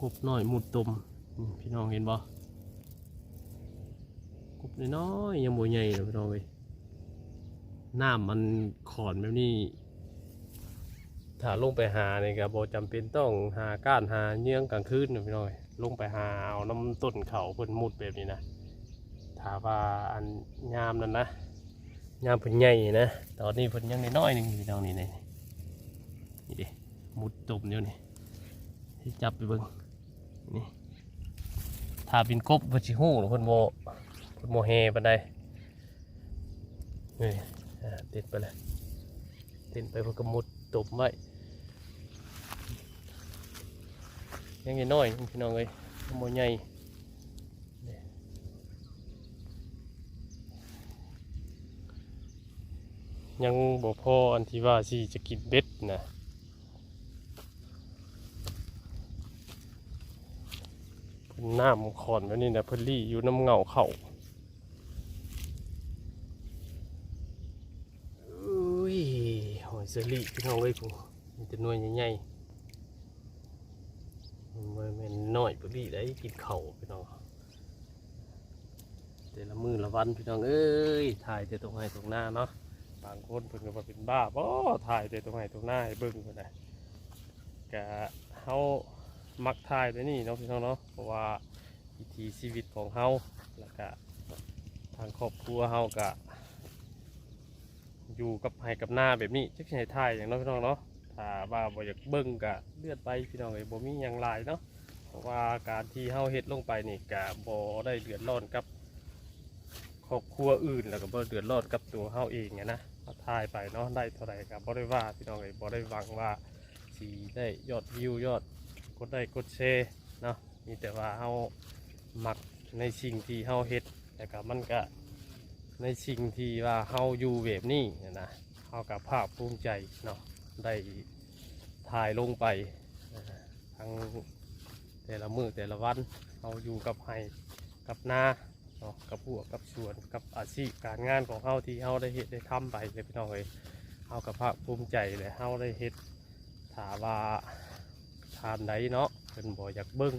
ກົບນ້ອຍມຸດຕົມ ອືມ ພີ່ນ້ອງເຫັນບໍ່? ກົບນ້ອຍໆ ຍັງບໍ່ໃຫຍ່ເນາະ ພີ່ນ້ອງເອີຍ. ນ້ຳມັນຂອນແບບນີ້ ຖ້າລົງໄປຫານີ້ກໍບໍ່ຈຳເປັນຕ້ອງຫາກ້ານຫາເຍືອງກາງຄືນເນາະ ພີ່ນ້ອງເອີຍ. ລົງໄປຫາເອົານຳຕົ້ນເຂົາເພິ່ນມຸດແບບນີ້ນະ. ຖ້າວ່າອັນຍາມນັ້ນນະ ຍາມເພິ່ນໃຫຍ່ນະ. ຕອນນີ້ເພິ່ນຍັງນ້ອຍໆໜຶ່ງ ພີ່ນ້ອງ ນີ້ ນີ້ ນີ້ເດ້ ມຸດຕົມຢູ່ນີ້. ຊິຈັບໃຫ້ເບິ່ງ ນີ້ ຖ້າເປັນກົບເພິ່ນຊິຮູ້ ເພິ່ນບໍ່ ເພິ່ນບໍ່ແຫ່ປານໃດ. ນີ້ ອ່າ ຕິດໄປເລີຍ ຕິດໄປ ເພິ່ນກໍມຸດຕົມໄວ້. ຍັງນ້ອຍໆ ພີ່ນ້ອງເອີຍ ຍັງບໍ່ໃຫຍ່ ຍັງບໍ່ພໍອັນທີ່ວ່າຊິຈະກິນເບັດນະ. ເພິ່ນນ້ຳຂອນແບບນີ້ນະ ເພິ່ນລີ້ຢູ່ນຳເຫງົ້າເຂົາ. ເອີຍ ຫອຍເຊີຣີ ພີ່ນ້ອງເອີຍ ຜູ້ ມີແຕ່ໜ່ວຍໃຫຍ່ໆ ມັນບໍ່ແມ່ນນ້ອຍປານນີ້ໄດ໋ ກິນເຂົ້າ ພີ່ນ້ອງ. ແຕ່ລະມື້ລະວັນ ພີ່ນ້ອງເອີຍ ຖ່າຍແຕ່ທົ່ງໄຮ່ທົ່ງນາເນາະ. ບາງຄົນເພິ່ນກໍວ່າເປັນບ້າບໍ ຖ່າຍແຕ່ທົ່ງໄຮ່ທົ່ງນາໃຫ້ເບິ່ງພຸ້ນນະ. ກະເຮົາມັກຖ່າຍແນວນີ້ເນາະ ພີ່ນ້ອງເນາະ ເພາະວ່າວິຖີຊີວິດຂອງເຮົາ ແລ້ວກະທາງຄອບຄົວເຮົາກະ ຢູ່ກັບໄຮ່ກັບນາແບບນີ້ ຈັກຊິໃຫ້ຖ່າຍຫຍັງເນາະ ພີ່ນ້ອງເນາະ. ຖ້າວ່າບໍ່ຢາກເບິ່ງກະເລື່ອນໄປ ພີ່ນ້ອງເອີຍ ບໍ່ມີຫຍັງຫຼາຍເນາະ. ເພາະວ່າການທີ່ເຮົາເຮັດລົງໄປນີ້ກະບໍ່ໄດ້ເດືອດຮ້ອນກັບຄອບຄົວອື່ນ ແລ້ວກໍບໍ່ເດືອດຮ້ອນກັບຕົວເຮົາເອງຫັ້ນນະ. ເຮົາຖ່າຍໄປເນາະ ໄດ້ເທົ່າໃດກໍບໍ່ໄດ້ວ່າ ພີ່ນ້ອງເອີຍ ບໍ່ໄດ້ຫວັງວ່າຊິໄດ້ຍອດວິວ ຍອດກົດໄລກົດແຊເນາະ. ມີແຕ່ວ່າເຮົາມັກໃນສິ່ງທີ່ເຮົາເຮັດ ແລ້ວກະມັນກະໃນສິ່ງທີ່ວ່າເຮົາຢູ່ແບບນີ້ຫັ້ນນະ ເຮົາກະພາກພູມໃຈເນາະ ໄດ້ຖ່າຍລົງໄປ ອ່າ ທັງແຕ່ລະມື້ແຕ່ລະວັນ ເຮົາຢູ່ກັບໄຮ່ກັບນາເນາະ ກັບຮົ້ວກັບສວນ ກັບອາຊີບການງານຂອງເຮົາທີ່ເຮົາໄດ້ເຮັດໄດ້ທຳໄປເດ້ ພີ່ນ້ອງເອີຍ. ເຮົາກະພາກພູມໃຈ ແລະ ເຮົາໄດ້ເຮັດ ຖ້າວ່າທ່ານໃດເນາະ ເພິ່ນບໍ່ຢາກເບິ່ງ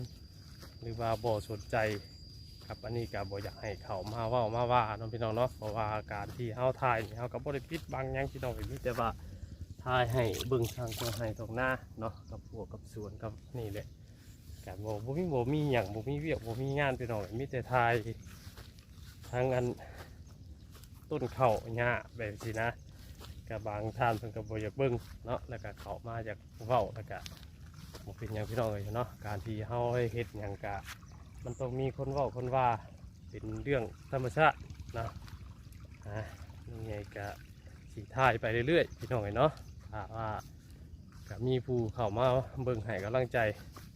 ຫຼືວ່າບໍ່ສົນໃຈກັບອັນນີ້ ກໍບໍ່ຢາກໃຫ້ເຂົາມາເວົ້າມາວ່າເນາະ ພີ່ນ້ອງເນາະ. ເພາະວ່າການທີ່ເຮົາຖ່າຍນີ້ ເຮົາກໍບໍ່ໄດ້ປິດບັງຫຍັງ ພີ່ນ້ອງເອີຍ ມີແຕ່ວ່າຖ່າຍໃຫ້ເບິ່ງທາງທົ່ງໄຮ່ທົ່ງນາເນາະ ກັບຮົ້ວກັບສວນ ກັບນີ້ແຫຼະ. ກໍບໍ່ ບໍ່ມີ ບໍ່ມີຫຍັງ ບໍ່ມີວຽກ ບໍ່ມີງານ ພີ່ນ້ອງເອີຍ ມີແຕ່ຖ່າຍ ທັງອັນຕົ້ນເຂົ້າຫຍ້າແບບຊີ້ນະ. ກະບາງທ່ານເພິ່ນກໍບໍ່ຢາກເບິ່ງເນາະ ແລ້ວກະເຂົ້າມາຢາກເວົ້າ ແລ້ວກະບໍ່ເປັນຫຍັງ ພີ່ນ້ອງເອີຍເນາະ. ການທີ່ເຮົາໄດ້ເຮັດຫຍັງກະ ມັນຕ້ອງມີຄົນເວົ້າຄົນວ່າ ເປັນເລື່ອງທຳມະຊາດເນາະ. ອ່າ ຍັງໄງກະຊິຖ່າຍໄປເລື້ອຍໆ ພີ່ນ້ອງເອີຍເນາະ. ຖ້າວ່າ ກະມີຜູ້ເຂົ້າມາເບິ່ງໃຫ້ກຳລັງໃຈ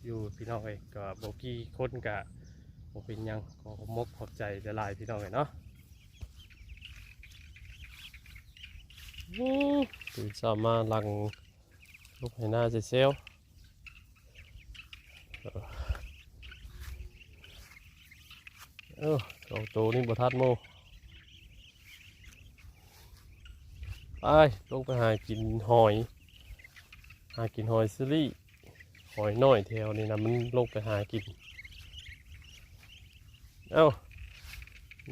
ຢູ່ ພີ່ນ້ອງເອີຍ ກໍບໍ່ກີ່ຄົນ ກະບໍ່ເປັນຫຍັງ ຂໍຂອບມົກຂອບໃຈຫຼາຍໆ ພີ່ນ້ອງເອີຍເນາະ. ໂອ້ ຕື່ນເຊົ້າມາຫຼັ່ງລົງໄຮ່ນາແຊວໆ. ເອີ ສອງໂຕນີ້ບໍ່ທັນໝູ່. ໄປ ລົງໄປຫາກິນຫອຍ ຫາກິນຫອຍເຊີຣີ ຫອຍນ້ອຍແຖວນີ້ນະ ມັນລົງໄປຫາກິນ. ເອົ້າ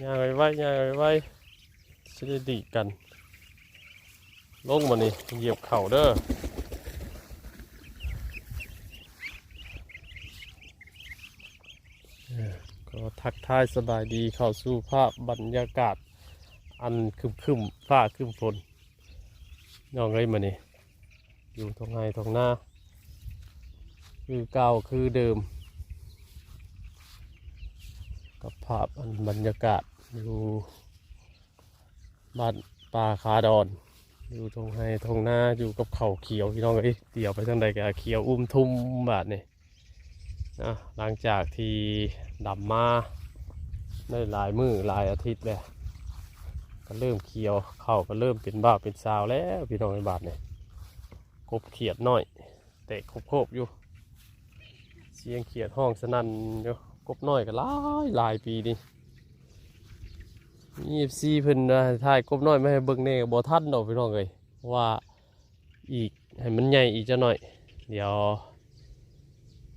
ຍ່າງໄວໆ ຍ່າງໄວໆ ຊິໄດ້ດີດກັນ. ລົງມານີ້ ຢຽບເຂົ້າເດີ. ເອີ ກໍທັກທາຍສະບາຍດີເຂົ້າສູ່ພາບບັນຍາກາດອັນຄຶ້ມໆ ຟ້າຄຶ້ມຝົນ ນ້ອງເອີຍ. ມື້ນີ້ຢູ່ທົ່ງໄຮ່ທົ່ງນາຄືເກົ່າຄືເດີມ ກັບພາບອັນບັນຍາກາດຢູ່ ບ້ານປ່າຄາດອນ ຢູ່ທົ່ງໄຮ່ທົ່ງນາ ຢູ່ກັບເຂົາຂຽວ ພີ່ນ້ອງເອີຍ. ດຽວໄປທາງໃດກໍຂຽວອຸ້ມທຸ່ມບາດນີ້ນະ. ຫຼັງຈາກທີ່ດຳມາໄດ້ຫຼາຍມື້ຫຼາຍອາທິດແລ້ວ ກໍເລີ່ມຂຽວ ເຂົ້າກໍເລີ່ມເປັນບ່າວເປັນສາວແລ້ວ ພີ່ນ້ອງເອີຍ. ບາດນີ້ ກົບຂຽດນ້ອຍ ແຕກໂຄບໆຢູ່ ສຽງຂຽດຮ້ອງສະໜັ່ນຢູ່. ກົບນ້ອຍກໍຫຼາຍ ຫຼາຍປີນີ້ ມີເອັຟຊີເພິ່ນວ່າຖ່າຍກົບນ້ອຍມາໃຫ້ເບິ່ງແດ່ ກໍບໍ່ທັນດອກ ພີ່ນ້ອງເອີຍ. ເພາະວ່າອີກ ໃຫ້ມັນໃຫຍ່ອີກຈັກໜ້ອຍ ດຽວ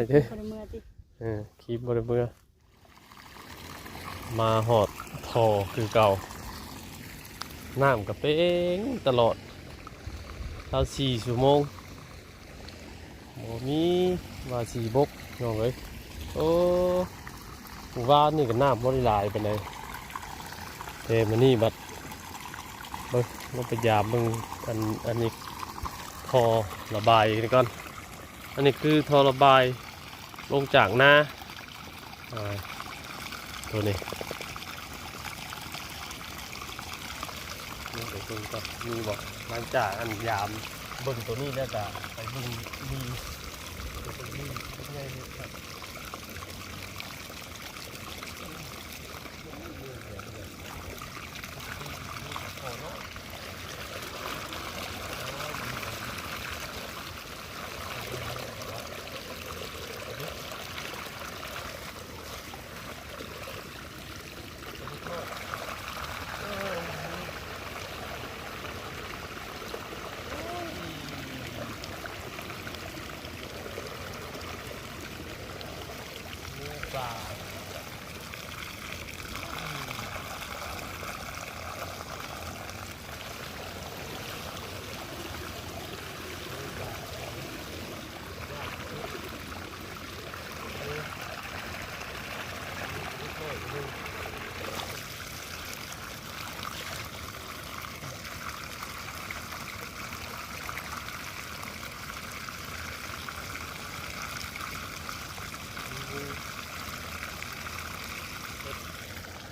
ຍຕິ ບໍ່ໄດ້ເມືອຕິ ເອີ ຄຣີມບໍ່ໄດ້ເມືອ. ມາຮອດທໍ່ຄືເກົ່າ ນ້ຳກໍເປັງຕະຫຼອດ ຊາວສີ່ຊົ່ວໂມງ ບໍ່ມີວ່າຊິບົກ ນ້ອງເອີຍ. ໂອ້ ມື້ວານນີ້ກໍນ້ຳບໍ່ໄດ້ຫຼາຍປານໃດ ແຕ່ມື້ນີ້ບັດ ເບິ່ງ ລົງໄປຢາມເບິ່ງ ອັນ ອັນນີ້ທໍ່ລະບາຍນີ້ກ່ອນ. ອັນນີ້ຄືທໍ່ລະບາຍລົງຈາກນາ ອ່າ ໂຕນີ້ ເບິ່ງກ່ອນມີບໍ່. ຫຼັງຈາກອັນຢາມເບິ່ງໂຕນີ້ແລ້ວ ກໍໄປເບິ່ງລີ ໄປເບິ່ງລີໃຫຍ່ນີ້.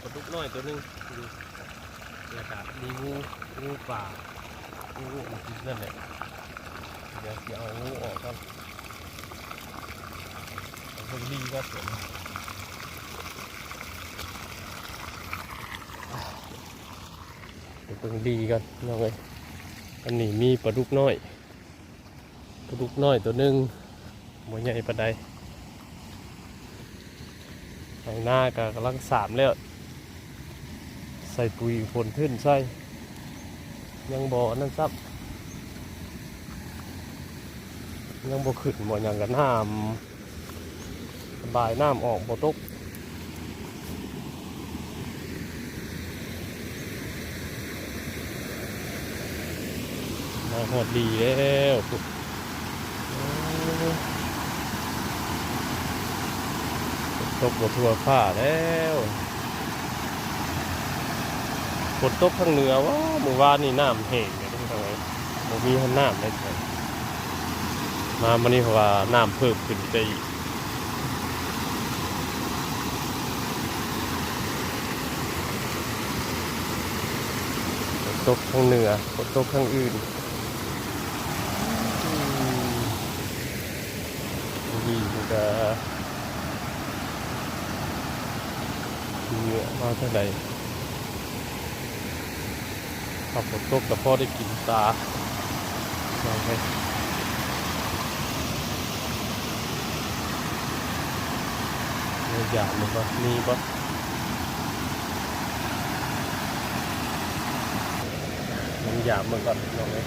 ປາດຸກນ້ອຍໂຕໜຶ່ງຢູ່ ແລ້ວກະມີງູ ງູປ່າ ງູມັນກິນນັ້ນແຫຼະ. ດຽວຊິເອົາງູອອກກ່ອນ ໄປເບິ່ງລີກ່ອນ ໄປເບິ່ງລີກ່ອນ ນ້ອງເອີຍ. ອັນນີ້ມີປາດຸກນ້ອຍ ປາດຸກນ້ອຍໂຕໜຶ່ງ ບໍ່ໃຫຍ່ປານໃດ. ໄຖນາກໍກຳລັງສາມແລ້ວ ໃສ່ປຸຍຝົນທຶນໃສ່ ຍັງບໍ່ອັນນັ້ນຊ້ຳ ຍັງບໍ່ຂຶ້ນບໍ່ຫຍັງ ກະນ້ຳ ລະບາຍນ້ຳອອກບໍ່ຕົກ. ມາຮອດດີແລ້ວ ໂອ້ ຝົນຕົກບໍ່ທົ່ວຟ້າແລ້ວ. ຝົນຕົກທາງເໜືອ ວ້າ ມື້ວານນີ້ນ້ຳແຫ້ງເດ້ ພີ່ນ້ອງເອີຍ ບໍ່ມີຮອດນ້ຳເລີຍ. ມາມື້ນີ້ເພາະວ່ານ້ຳເພີ່ມຂຶ້ນໄປອີກ ຝົນຕົກທາງເໜືອ ຝົນຕົກທາງອື່ນ. ອືມ ນີ້ມັນກະ ເຫື່ອມາຈັ່ງໃດ ຖ້າຝົນຕົກກະພໍໄດ້ກິນປາ. ມາຢາມເບິ່ງກ່ອນ ມີບໍ່ ມາຢາມເບິ່ງກ່ອນ ພີ່ນ້ອງເອີຍ.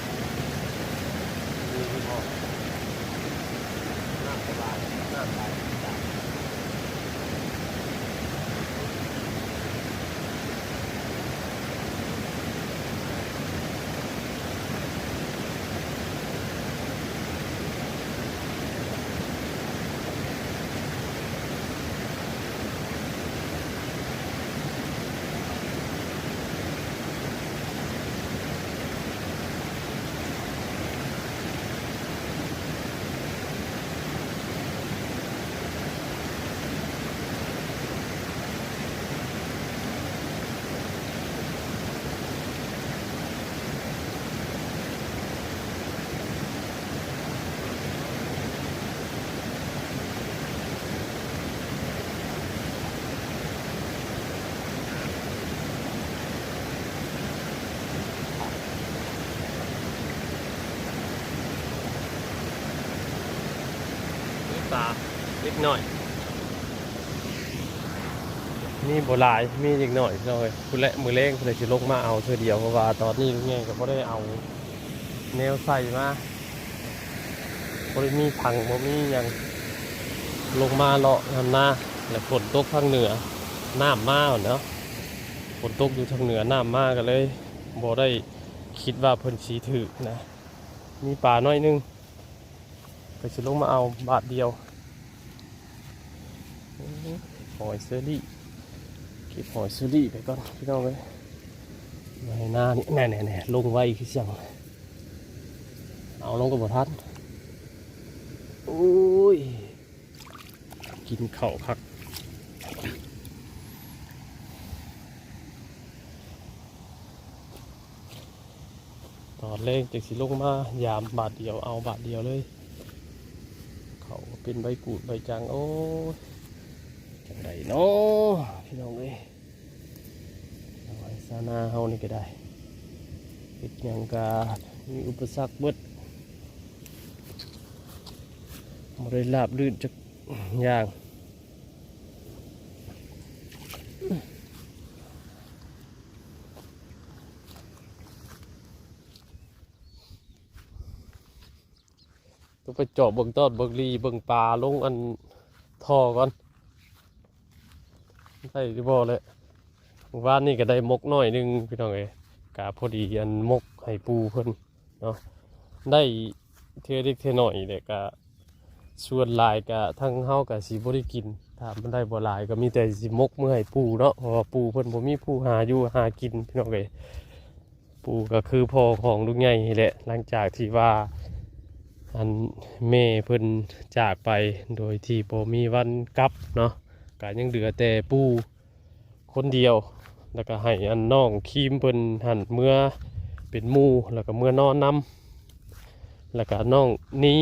ມີປາເລັກນ້ອຍ ມີບໍ່ຫຼາຍ ມີເລັກນ້ອຍ ພີ່ນ້ອງເອີຍ. ພຸ້ນແຫຼະ ມື້ແລງພຸ້ນແຫຼະ ຊິລົງມາເອົາເທື່ອດຽວ ເພາະວ່າຕອນນີ້ລຸງໃຫຍ່ກະບໍ່ໄດ້ເອົາແນວໃສ່ມາ ບໍ່ໄດ້ມີຖັງ ບໍ່ມີຫຍັງ ລົງມາເລາະນຳນາ ແລະຝົນຕົກທາງເໜືອ ນ້ຳມາເນາະ ຝົນຕົກຢູ່ທາງເໜືອ ນ້ຳມາ ກະເລີຍບໍ່ໄດ້ຄິດວ່າເພິ່ນຊິຖືກນະ. ມີປາໜ້ອຍໜຶ່ງ ກະຊິລົງມາເອົາບາດດຽວ. ໂອ້ ຫອຍເຊີຣີ ເກັບຫອຍເຊີຣີໄປກ່ອນ ພີ່ນ້ອງເອີຍ ມາໃຫ້ໜ້ານີ້ ແນ່ໆໆ ລົງໄວຄືຫຍັງ ເອົາລົງກະບໍ່ທັນ. ໂອ້ຍ ກິນເຂົ້າຄັກ. ຕອນແລງຈັ່ງຊິລົງມາຢາມບາດດຽວ ເອົາບາດດຽວເລີຍ. ເຂົ້າເປັນໃບກູດໃບຈັງ ໂອ້ຍ ຈັ່ງໃດເນາະ ພີ່ນ້ອງເອີຍ. ຊາວນາເຮົານີ້ກະໄດ້ ເຮັດຫຍັງກະມີອຸປະສັກເບິດ ບໍ່ໄດ້ລາບລື່ນຈັກຢ່າງ. ຕ້ອງໄປເຈາະເບິ່ງຕອນເບິ່ງລີ້ ເບິ່ງປາລົງອັນທໍ່ກ່ອນ ໄດ້ຫຼືບໍ່ແຫຼະ. ມື້ວານນີ້ກະໄດ້ມົກໜ້ອຍໜຶ່ງ ພີ່ນ້ອງເອີຍ ກະພໍດີອັນມົກໃຫ້ປູ່ເພິ່ນເນາະ ໄດ້ເທື່ອເລັກເທື່ອໜ້ອຍແຫຼະ. ກະສ່ວນຫຼາຍກະທາງເຮົາກະຊິບໍ່ໄດ້ກິນ ຖ້າມັນໄດ້ບໍ່ຫຼາຍກະມີແຕ່ຊິມົກມື້ໃຫ້ປູ່ເນາະ ເພາະວ່າປູ່ເພິ່ນບໍ່ມີຜູ້ຫາຢູ່ຫາກິນ ພີ່ນ້ອງເອີຍ. ປູ່ກະຄືພໍ່ຂອງລຸງໃຫຍ່ນີ້ແຫຼະ ຫຼັງຈາກທີ່ວ່າອັນແມ່ເພິ່ນຈາກໄປໂດຍທີ່ບໍ່ມີວັນກັບເນາະ ກະຍັງເຫຼືອແຕ່ປູ່ຄົນດຽວ ແລ້ວກະໃຫ້ອັນນ້ອງຄີມເພິ່ນຫັ້ນເມືອເປັນໝູ່ ແລ້ວກະເມືອນອນນຳ ແລ້ວກະນ້ອງນີ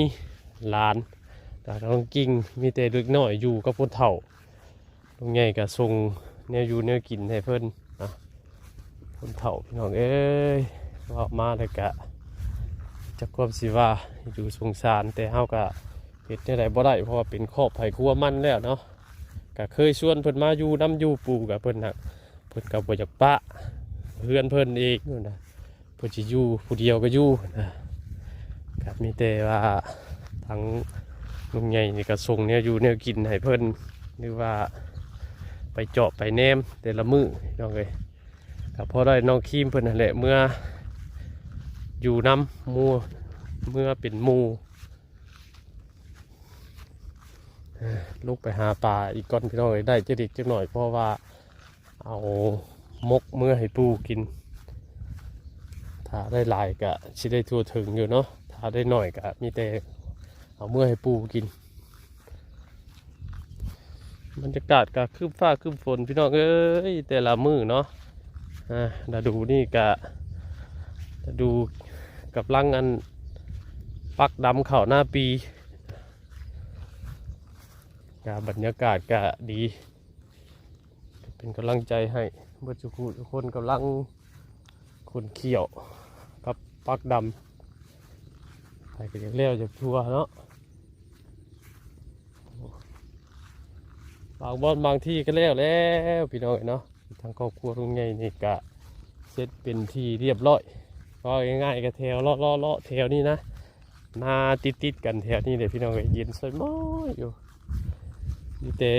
ຫຼານ ແລ້ວກະນ້ອງກິ່ງ ມີແຕ່ເດັກນ້ອຍຢູ່ກັບຄົນເຖົ້າ. ລຸງໃຫຍ່ກະສົ່ງແນວຢູ່ແນວກິນໃຫ້ເພິ່ນນະ ຄົນເຖົ້າ ພີ່ນ້ອງເອີຍ. ເວົ້າມາແລ້ວກະຈັກຄວາມຊິວ່າ ຢູ່ສົງສານ ແຕ່ເຮົາກະເຮັດແນວໃດບໍ່ໄດ້ ເພາະວ່າເປັນຄອບໃຜຄົວມັນແລ້ວເນາະ. ກະເຄີຍຊວນເພິ່ນມາຢູ່ນຳຢູ່ ປູ່ກະເພິ່ນຫາກ ເພິ່ນກະບໍ່ຢາກປະ ເຮືອນເພິ່ນອີກນະ ເພິ່ນຊິຢູ່ຜູ້ດຽວກໍຢູ່ນະ ກໍມີແຕ່ວ່າທາງລຸງໃຫຍ່ນີ້ກໍສົ່ງແນວຢູ່ແນວກິນໃຫ້ເພິ່ນ ຫຼືວ່າໄປເຈາະໄປແນມແຕ່ລະມື້ ພີ່ນ້ອງເອີຍ. ກໍພໍໄດ້ນ້ອງຄຣີມເພິ່ນຫັ້ນແຫຼະ ເມືອຢູ່ນຳໝູ່ ເມືອເປັນໝູ່. ເອີ ລົງໄປຫາປາອີກກ່ອນ ພີ່ນ້ອງເອີຍ ໄດ້ຈັກເລັກຈັກໜ້ອຍ ເພາະວ່າເອົາໝົກເມືອໃຫ້ປູກິນ ຖ້າໄດ້ຫຼາຍກໍຊິໄດ້ທົ່ວເຖິງຢູ່ເນາະ ຖ້າໄດ້ໜ້ອຍກໍມີແຕ່ເອົາເມືອໃຫ້ປູກິນ. ບັນຍາກາດກໍຄຶ້ມຟ້າຄຶ້ມຝົນ ພີ່ນ້ອງເອີຍ ແຕ່ລະມື້ເນາະ. ອາ ລະດູນີ້ກະ ລະດູກຳລັງອັນປັກດຳເຂົ້ານາປີ ກະບັນຍາກາດກະດີ ເປັນກຳລັງໃຈໃຫ້ເບິດທຸກຜູ້ທຸກຄົນ ກຳລັງຂົນຂ້ຽວກັບປັກດຳ ໃຜກໍຢາກແລ້ວຢາກທົ່ວເນາະ. ບາງບ່ອນບາງທີ່ກໍແລ້ວແລ້ວ ພີ່ນ້ອງເອີຍເນາະ. ທາງຄອບຄົວລຸງໃຫຍ່ນີ້ກະເສັດເປັນທີ່ຮຽບຮ້ອຍ ເວົ້າງ່າຍໆກໍແຖວເລາະໆໆແຖວນີ້ນະ ນາຕິດໆກັນແຖວນີ້ເດ້ ພີ່ນ້ອງເອີຍ ເຢັນສະໝອຍຢູ່ ມີແຕ່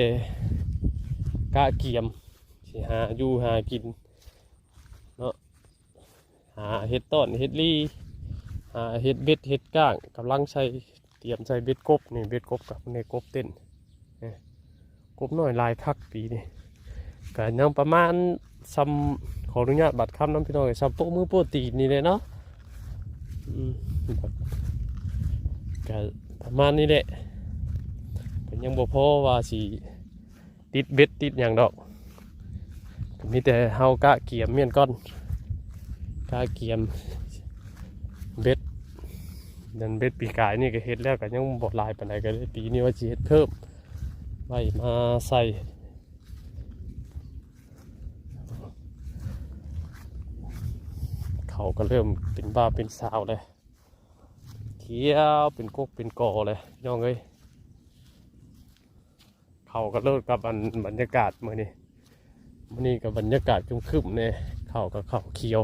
ກະກຽມຊິຫາຢູ່ຫາກິນເນາະ. ຫາເຮັດຕ້ອນເຮັດລີ ຫາເຮັດເບັດເຮັດກ້າງ ກຳລັງໃສ່ ຕຽມໃສ່ເບັດກົບນີ້ ເບັດກົບກັບນີ້ ກົບເຕັ້ນ ກົບນ້ອຍຫຼາຍຄັກປີນີ້ ກະຍັງປະມານຊ່ຳ ຂໍອະນຸຍາດບາດຄຳນຳ ພີ່ນ້ອງເອີຍ ຊ່ຳໂປ້ມືໂປ້ຕີນນີ້ແຫຼະເນາະ. ອືມ ກະປະມານນີ້ແຫຼະ ກະຍັງບໍ່ພໍວ່າຊິ ຕິດເບັດຕິດຫຍັງດອກ ກໍມີແຕ່ເຮົາກະກຽມມ້ຽນກ່ອນ ກະກຽມເບັດ ນັ້ນເບັດປີກາຍນີ້ກໍເຮັດແລ້ວ ກໍຍັງບໍ່ຫຼາຍປານໃດ ກໍເລີຍປີນີ້ວ່າຊິເຮັດເພີ່ມໄວ້ມາໃສ່. ເຂົາກໍເລີ່ມເປັນບ່າວເປັນສາວແລ້ວ ຂຽວເປັນກົກເປັນກໍແລ້ວ ພີ່ນ້ອງເອີຍ. ເຂົ້າກັນໂລດກັບອັນບັນຍາກາດມື້ນີ້ ມື້ນີ້ກໍບັນຍາກາດຄຶ້ມໆແດ່ ເຂົ້າກໍເຂົ້າຂຽວ.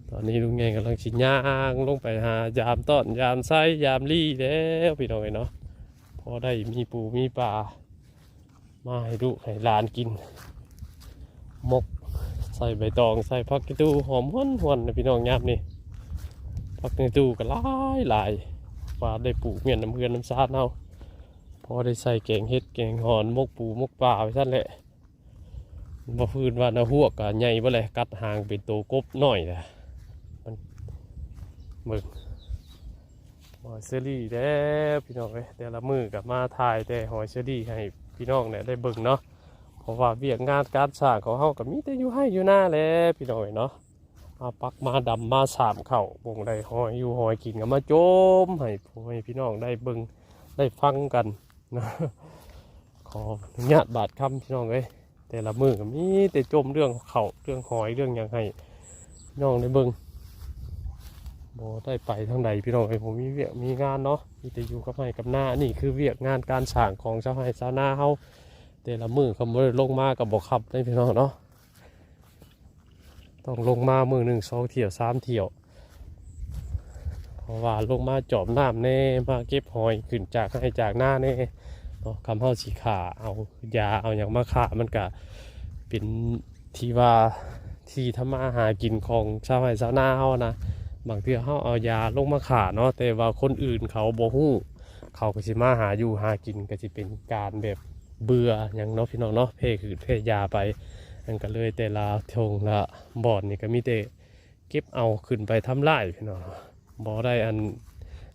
ຕອນນີ້ລຸງໃຫຍ່ກຳລັງຊິຍ່າງລົງໄປຫາຢາມຕ້ອນ ຢາມໄຊ ຢາມລີແລ້ວ ພີ່ນ້ອງເອີຍເນາະ. ພໍໄດ້ມີປູມີປາມາໃຫ້ລູກໃຫ້ຫຼານກິນ ໝົກໃສ່ໃບຕອງ ໃສ່ຜັກອີຕູ ຫອມຫວນໆນະ ພີ່ນ້ອງ. ຍາມນີ້ຜັກອີຕູກໍຫຼາຍໆ ວ່າໄດ້ປູກມ້ຽນນຳເຮືອນນຳຊານເຮົາ ພໍໄດ້ໃສ່ແກງເຫັດແກງຫອນ ໝົກປູໝົກປາໄປຊັ້ນແຫຼະ. ບໍ່ຟື້ນວ່ານະ ຮວກກະໃຫຍ່ເບິດແຫຼະ ກັດຫາງເປັນໂຕກົບນ້ອຍລະ. ມັນ ເບິ່ງ ຫອຍເຊີຣີແລ້ວ ພີ່ນ້ອງເອີຍ. ແຕ່ລະມື້ກໍມາຖ່າຍແຕ່ຫອຍເຊີຣີໃຫ້ພີ່ນ້ອງແຫຼະໄດ້ເບິ່ງເນາະ ເພາະວ່າວຽກງານການສ້າງຂອງເຮົາກໍມີແຕ່ຢູ່ໄຮ່ຢູ່ນາແຫຼະ ພີ່ນ້ອງເອີຍເນາະ. ມາປັກມາດຳມາສາມເຂົ້າ ບ່ອນໃດຫອຍຢູ່ຫອຍກິນກໍມາຈົ່ມໃຫ້ພໍ່ແມ່ພີ່ນ້ອງໄດ້ເບິ່ງໄດ້ຟັງກັນ. ຂໍອະນຸຍາດບາດຄຳ ພີ່ນ້ອງເອີຍ ແຕ່ລະມື້ກໍມີແຕ່ຈົ່ມເລື່ອງເຂົ້າເລື່ອງຫອຍເລື່ອງຫຍັງໃຫ້ພີ່ນ້ອງໄດ້ເບິ່ງ. ບໍ່ໄດ້ໄປທາງໃດ ພີ່ນ້ອງເອີຍ ບໍ່ມີວຽກມີງານເນາະ ມີແຕ່ຢູ່ກັບໄຮ່ກັບນາ. ອັນນີ້ຄືວຽກງານການສ້າງຂອງຊາວໄຮ່ຊາວນາເຮົາ ແຕ່ລະມື້ຄັນບໍ່ໄດ້ລົງມາກໍບໍ່ຄ່ຳເດ້ ພີ່ນ້ອງເນາະ. ຕ້ອງລົງມາມື້ໜຶ່ງສອງຖ້ຽວສາມຖ້ຽວ ເພາະວ່າລົງມາຈອມນ້ຳແດ່ ມາເກັບຫອຍຂຶ້ນຈາກໄຮ່ຈາກນາແດ່ເນາະ. ຄັນເຮົາຊິຂ້າເອົາຢາເອົາຫຍັງມາຂ້າ ມັນກະເປັນທີ່ວ່າທີ່ທຳມາຫາກິນຂອງຊາວໄຮ່ຊາວນາເຮົານະ. ບາງເທື່ອເຮົາເອົາຢາລົງມາຂ້າເນາະ ແຕ່ວ່າຄົນອື່ນເຂົາບໍ່ຮູ້ ເຂົາກໍຊິມາຫາຢູ່ຫາກິນ ກໍຊິເປັນການແບບເບື່ອຫຍັງເນາະ ພີ່ນ້ອງເນາະ ແພ້ພືດແພ້ຢາໄປ. ອັນກໍເລີຍແຕ່ລະທົ່ງລະບ່ອນນີ້ກໍມີແຕ່ເກັບເອົາຂຶ້ນໄປທຳລາຍ ພີ່ນ້ອງ ບໍ່ໄດ້ອັນ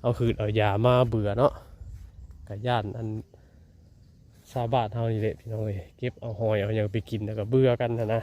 ເອົາພືດເອົາຢາມາເບື່ອເນາະ. ກໍຢ້ານອັນຊາວບ້ານເຮົານີ້ແຫຼະ ພີ່ນ້ອງເອີຍ ເກັບເອົາຫອຍເອົາຫຍັງໄປກິນແລ້ວກໍເບື່ອກັນຫັ້ນນະ.